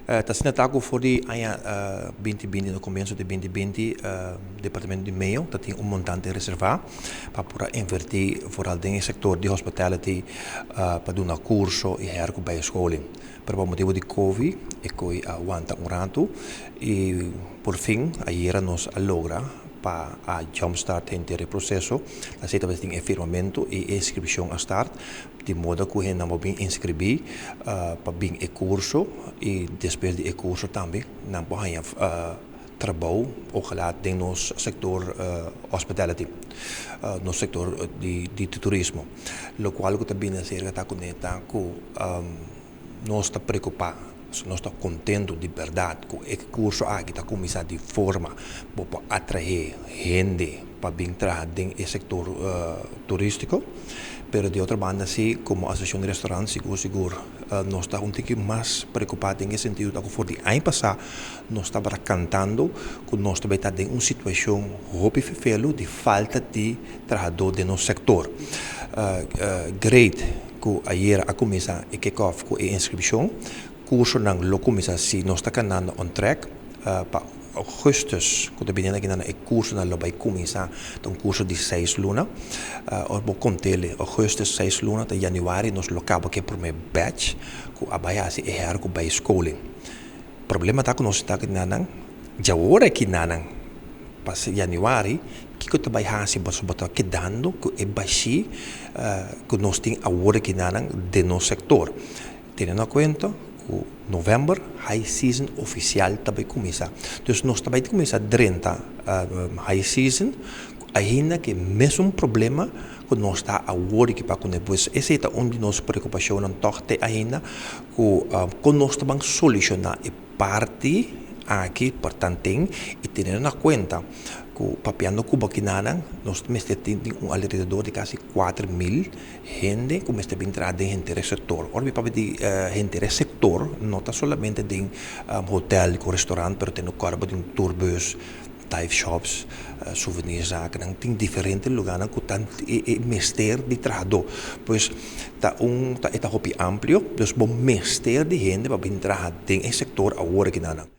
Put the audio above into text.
Ta asina ta ku for di aña 2020, na komienso di 2020, Departamento di Medio ta tin un montante reservá pa por a invertí foral den e sektor di hospitality pa duna kurso i hèrk bijscholing. Pero pa motibu di Covid e koi a wanta un ratu i por fin ayera nos a logra pa a jumpstart henter e proseso. Asina tabata tin e firmamentu i e inskripshon a start di moda ku hendenan por bin inskribí pa bin e kurso i despues di e kurso tambe nan por haña trabou ojalá den nos sektor hospitality, nos sektor di turismo. Lokual ku ta bini aserka ta kuné ta ku nos ta preokupá, nos ta kontentu di bèrdat ku e kurso aki ta kuminsá di forma bo por atraé hende pa bin traha den e sektor turístiko. Pero di otro banda si komo asosiashon di restorant sigur sigur nos ta un tiki mas preokupá den e sentido ta ku for di aña pasá nos tabata kantando ku nos ta bai ta den un situashon hopi fefelu di falta di trahadó den nos sektor. Great ku ayera a kuminsá e kick off ku e inskripshon. Kursonan lo kuminsá si nos ta kanando on track pa ougùstùs ku ta bini aki nan e kursonan lo bai kuminsá. Ta un kurso di 6 luna. Ora bo kont'e ougùstùs, 6 luna ta yanüari, nos lo kaba ku e promé batch ku a bai hasi e herku bijscholing. Problema ta ku nos ta aki nan djawor aki nan pa yanüari, kiko ta bai hasi pasobra bo ta kedando ku e bashí ku nos tin awor aki nan den nos sektor. Teniendo na kuenta ku novèmber high season ofisial ta bai kuminsá. Dus nos ta bai kuminsá drenta high season ainda ku e mesun problema ku nos ta awor aki pa kuné. Pues esei ta un di nos preokupashonnan tòg te ainda, ku kon nos ta ban solushoná e parti aki por tanten i teniendo na kuenta ku papiando ku bokinanan nos mester tin un alrededor di kasi 4000 hende ku mester bin traha den henter e sektor. Ora mi papia di henter e sektor, no ta solamente den hotel ku restaurant, pero tene kòrda bo tin tourbus, dive shops, souvenirzakennan, tin diferente lugánan ku ta e mester di trahadó. Pues ta un ta e ta hopi amplio, dus bo mester di hende pa bin traha den e sektor awor aki nan.